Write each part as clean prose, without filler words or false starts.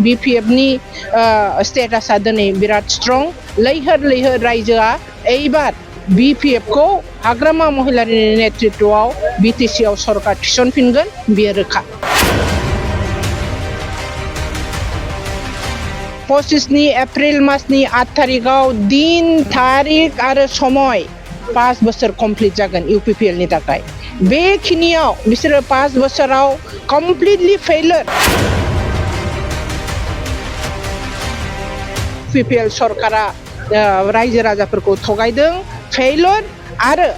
BPF नि स्टेटासा दिनै बिराद स्ट्रं लैहोर रायजोआ एबार BPF को हाग्रामा महिलानि नेतृत्वआव BTC आव सरकार थिसनफिनगोन बेयो रोखा 25 एप्रिल मासनि 8 तारिखआव दिन तारिख आरो समय 5 बोसोर कमप्लिट जागोन UPPL नि थाखाय बेखिनियाव बिसोरो 5 बोसोराव कमप्लिटलि फेलियर UPPL सरकारा रायजो राजाफोरखौ थगायदों फेलियर आरो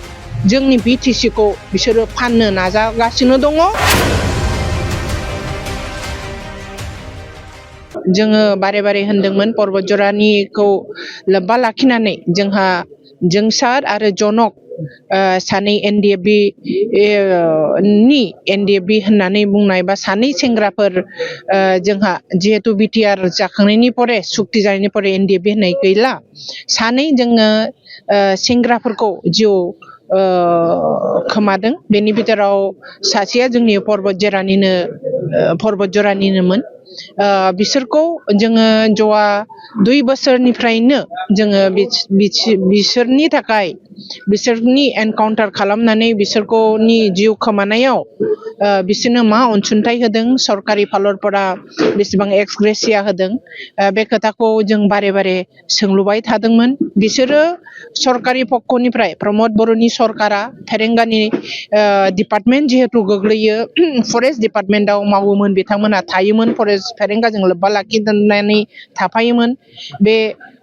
जोंनि BTC खौ बिसोरो फाननो नाजागासिनो दङ जोङो बारे होनदोंमोन पर्बत जरानिखौ लोब्बा लाखिनानै जोंहा जोंसार आरो जनक सानै NDFB नि NDFB होननानै बुंनाय बा सानै सेंग्राफोर जोंहा जिहेतु BTR जाखांनायनि परे सुक्ति जानायनि परे NDFB होननाय गैला सानै जोङो सेंग्राफोरखौ जिउ खोमादों बेनि बिथोराव सासेया जोंनि पर्बत जरानिनोमोन बिसोरखौ जोङो जवा 2 बोसोरनिफ्रायनो जोङो बिसोरनि थाखाय बिसोरनि एनकाउन्टार खालामनानै बिसोरखौनि जिउ खोमानायाव बिसोरनो मा अनसुंथाइ होदों सरकारि फालरफोरा बेसेबां एक्सग्रेसिया होदों बे खोथाखौ जों बारे सोंलुबाय थादोंमोन बिसोरो सरकारि पक्षनिफ्राय प्रमद बर'नि सरकारा फेरेंगानि डिपार्टमेन्ट जिहेतु गोग्लैयो फरेस्ट डिपार्टमेन्टआव मावोमोन बिथांमोना थायोमोन फरेस्ट फेरेंगाजों लोब्बा लाखिनानै थाफायोमोन बे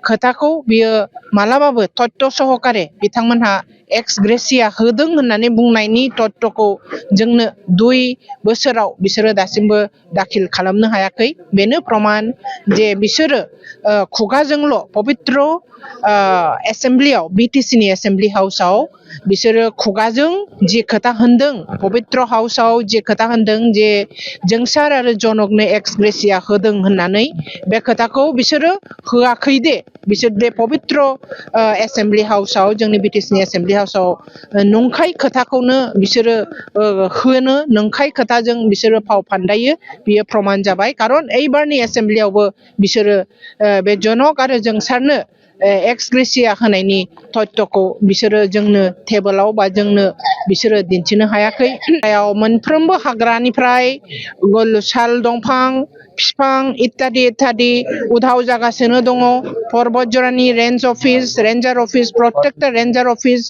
खोथाखौ बियो मालाबाबो तथ्य सहकारे बिथांमोनहा एक्सग्रेसिया होदों होननानै बुंनायनि तथ्यखौ जोंनो 2 बोसोराव बिसोरो दासिमबो दाखिल खालामनो हायाखै बेनो प्रमान जे बिसोरो खुगाजोंल' पबित्र एसेम्ब्लियाव BTC नि एसेम्ब्लि हाउसआव बिसोरो खुगाजों जे खोथा होनदों पबित्र हाउसआव जे खोथा होनदों जे जोंसार आरो जनकनो एक्सग्रेसिया होदों होननानै बे खोथाखौ बिसोरो होआखै दे बिसोर बे पबित्र एसेम्ब्लि हाउसआव जोंनि BTC नि एसेम्ब्लि हाउसआव नंखाय खोथाखौनो बिसोरो होनो नंखाय खोथाजों बिसोरो फाव फान्दायो बियो प्रमान जाबाय खारन एबारनि एसेम्ब्लियावबो बिसोरो बे जनक आरो जोंसारनो एक्सग्रेसिया होनायनि तथ्यखौ बिसोरो जोंनो टेबोलाव बा जोंनो बिसोरो दिन्थिनो हायाखै मोनफ्रोमबो हाग्रानिफ्राय साल दंफां बिफां इत्यादि उधाव जागासिनो दङ पर्बत जरानि रेन्जार अफिस प्रटेक्टर रेन्जार अफिस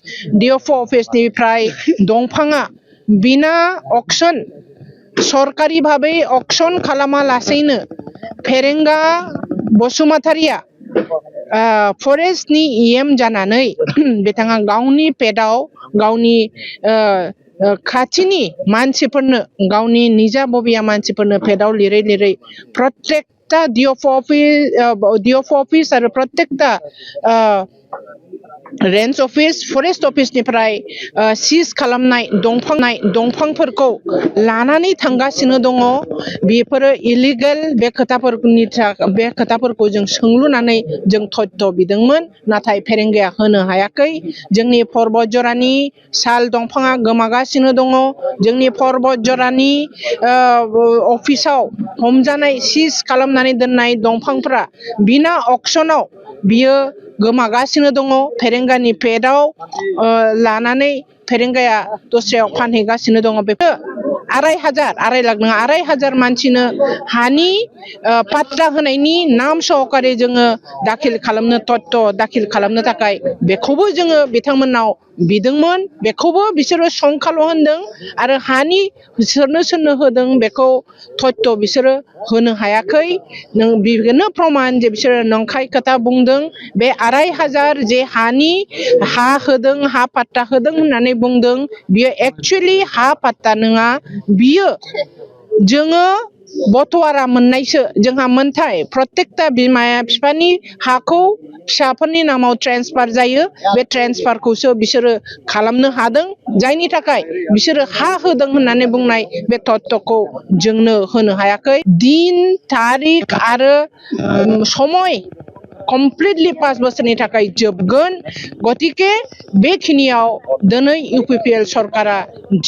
DFO अफिसनिफ्राय दंफाङा बिना अक्सन सरकारि भाबै अक्सन खालामालासेनो फेरेंगा बसुमतारिया फरेस्टनि EM जानानै बिथाङा गावनि पेटआव गावनि खाथिनि मानसिफोरनो गावनि निजा बबिया मानसिफोरनो पेटआव लिरै प्रत्येकता DFO अफिस आरो प्रत्येकता रेन्ज अफिस फरेस्ट अफिसनिफ्राय सिज खालामनाय दंफांफोरखौ लानानै थांगासिनो दङ बेफोरो इलिगेल बे खोथाफोरखौ जों सोंलुनानै जों तथ्य बिदोंमोन नाथाय फेरेंगाया होनो हायाखै जोंनि पर्बत जरानि साल दंफाङा गोमागासिनो दङ जोंनि पर्बत जरानि अफिसाव हमजानाय सिज खालामनानै दोननाय दंफांफोरा बिना अक्सनाव बियो गोमागासिनो दङ फेरेंगानि पेटआव लानानै फेरेंगाया दस्रायाव फानहैगासिनो दङ बेफोर 2,500 लाख नङा 2,500 मानसिनो हानि पाट्टा होनायनि नाम सहकारे जोङो दाखिल खालामनो थाखाय बेखौबो जोङो बिथांमोननाव बिदोंमोन बेखौबो बिसोरो संखाल' होनदों आरो हानि सोरनो होदों बेखौ तथ्य बिसोरो होनो हायाखै बेनो प्रमान जे बिसोरो नंखाय खोथा बुंदों बे 2,500 जे हा होदों हा पाट्टा होदों होननानै बुंदों बियो एक्चुअली हा पाट्टा नङा बियो जोङो बटवारा मोननायसो जोंहा मोनथाय प्रत्येकता बिमाया बिफानि हाखौ फिसाफोरनि नामाव ट्रेन्सफार जायो बे ट्रेन्सफारखौसो बिसोरो खालामनो हादों जायनि थाखाय बिसोरो हा होदों होननानै बुंनाय बे तथ्यखौ जोंनो होनो हायाखै दिन तारिख आरो समय कमप्लिटलि 5 बोसोरनि थाखाय जोबगोन गतिके बेखिनियाव दिनै UPPL सरकारा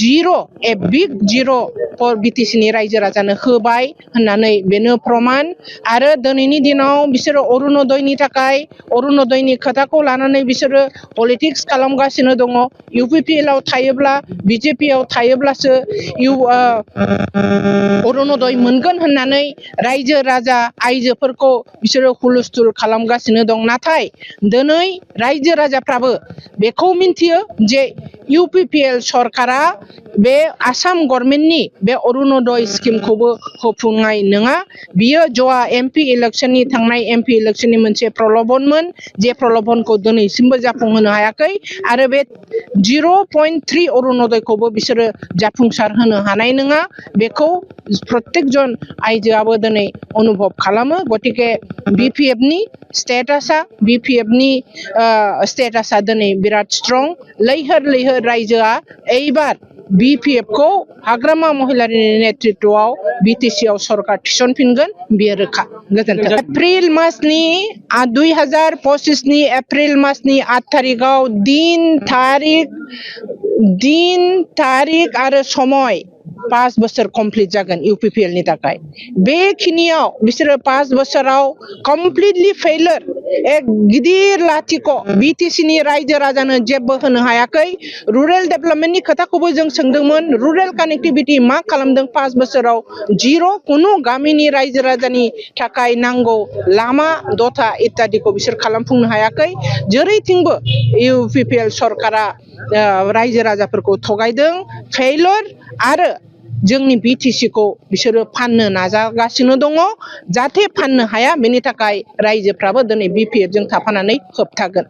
जिर' ए बिग जिर' फर बिटिसिनि रायजो राजानो होबाय होननानै बेनो प्रमान आरो दिनैनि दिनाव बिसोरो अरुणोदयनि थाखाय अरुणोदयनि खोथाखौ लानानै बिसोरो पलिटिक्स खालामगासिनो दङ UPPL आव थायोब्ला BJP आव थायोब्लासो अरुणोदय मोनगोन होननानै रायजो राजा आइजोफोरखौ बिसोरो हुलुस्थुल खालामगासिनो दं नाथाय दिनै रायजो राजाफ्राबो बेखौ मिन्थियो जे UPPL सरकारा बे आसाम गभर्नमेन्टनि बे अरुणोदय स्किमखौबो होफुंनाय नङा बियो जवा MP इलेक्शननि थांनाय MP इलेक्शननि मोनसे प्रल'भनमोन जे प्रल'भनखौ दिनैसिमबो जाफुंहोनो हायाखै आरो बे 0.3 अरुणोदयखौबो बिसोरो जाफुंसार होनो हानाय नङा बेखौ प्रत्येक जन आइजोआबो दिनै अनुभब खालामो गतिके BPFनि स्टेटासा दिनै बिराद स्ट्रं लैहोर लैहोर रायजोआ एइबार BPFखौ हाग्रामा महिलारिनि नेतृत्वआव BTC आव सरकार थिसनफिनगोन बेयो रोखा गोजोन्थों एप्रिल मासनि 2025 नि एप्रिल मासनि 8 तारिखआव दिन तारिख आरो समय 5 बोसोर कमप्लिट जागोन UPPL नि थाखाय बेखिनियाव बिसोरो 5 बोसोराव कमप्लिटलि फेलियर एक गिदिर लाथिख' BTC नि रायजो राजानो जेबो होनो हायाखै रुरेल डेभेलपमेन्टनि खोथाखौबो जों सोंदोंमोन रुरेल कानेक्टिभिटी मा खालामदों 5 बोसोराव जिर' कुनु गामिनि रायजो राजानि थाखाय नांगौ लामा दथा इत्यादिखौ बिसोर खालामफुंनो हायाखै जेरैथिंबो UPPL सरकारा रायजो राजाफोरखौ थगायदों फेलियर आरो जोंनि BTCखौ बिसोरो फाननो नाजागासिनो दङ जाहाथे फाननो हाया बेनि थाखाय रायजोफ्राबो दिनै BPFजों थाफानानै होबथागोन